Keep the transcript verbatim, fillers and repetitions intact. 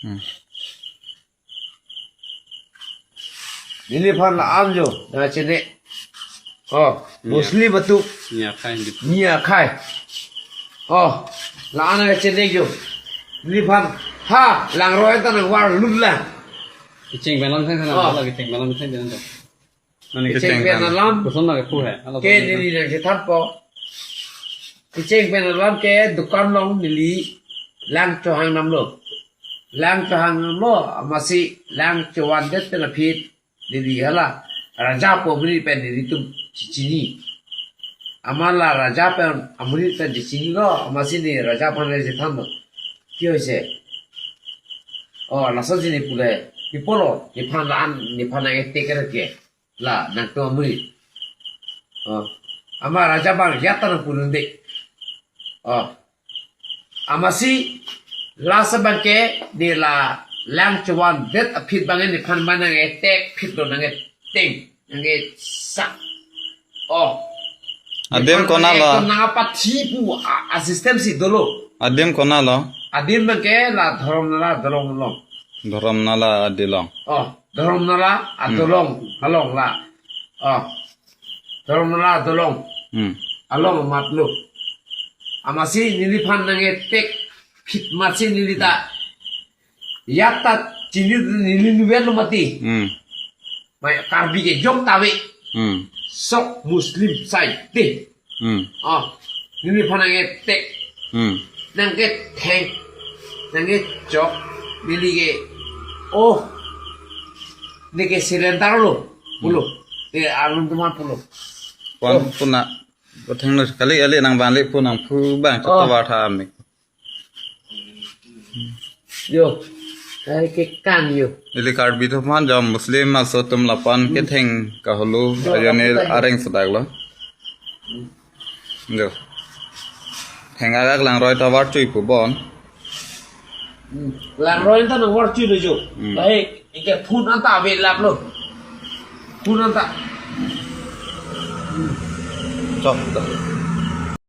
Hmm. Neliphan la-an jo, nangchene. Oh, Nia. Muslim atum. Nia akhai. Nia akhai. Oh, la-an nangchene jo. Neliphan, ha, langroi ta nangvarlut lang. Kecheng pen alam thang thang, Oh. la kecheng pen alam thang thang. Nani Kecheng kecheng pen pen. alam. Koson lake pu hai. Ala Ke koson neli nangchethanpo. Kecheng pen alam ke dukan along neli lang chohang damlo. Lang chohang damlo, amatsi lang chovan det pen aphi neli hala Raja pu amonit pen nelitum chechini. Amat la Raja pen amonit pen chechinilo, amatsi ne Raja aphan le chethanlo. Ki hoise? Oh, laso chini pule, ki pulo, nephan la-an, nephan nang-etek ke. La, nangtum amonit. Oh. Amat Raja abang ajat ta nangpu dunde. Oh. Amatsi, last abang ke, ne la lang chovan det aphi abang nephan ma nang-etek phitlo, nang-eteng, nang-esak. Oh. Adim Nephan konatlo? nang-etek nangpathi pu a, a system si dolo. Adim konatlo? Adim abang ke la Dhorom Nala adolong along. Dhorom Nala adolong. Oh, Dhorom Nala Hmm. adolong, along la. Oh, Dhorom Nala adolong. Hmm. Along amatlo. Amatsi neliphan nang-etek phit amatsi neli ta. Ajat ta chini neli nuven lo mati. Hmm. Mai Karbi ke jok ta ave. Hmm. Sok Muslim sai te. Hmm. Oh, neliphan nang-etek. Hmm. Nangketheng. Nangkechok. Neli ke. Oh. Neke surrender lo. Pulo. Hmm. Ke alun teman pulo. Wan Oh. puna. Ketheng lo kali kali nang bang le pu nangphu bang Oh. chata vartha amik. Yo. Ai ke kan yo. Ili Karbi atum aphan jo Muslim aso atum lapu-an Hmm. ketheng kaholo Yo, ajoine lapu-an. areng sedaklo. Hmm. Jo. Theng agak langroi ta varchui pu bon. Hmm. Langroi ta nangvarchuilo jo. Hmm. Lahei, ike phone anta ave laplo. Phone anta. Hmm. Chok ta.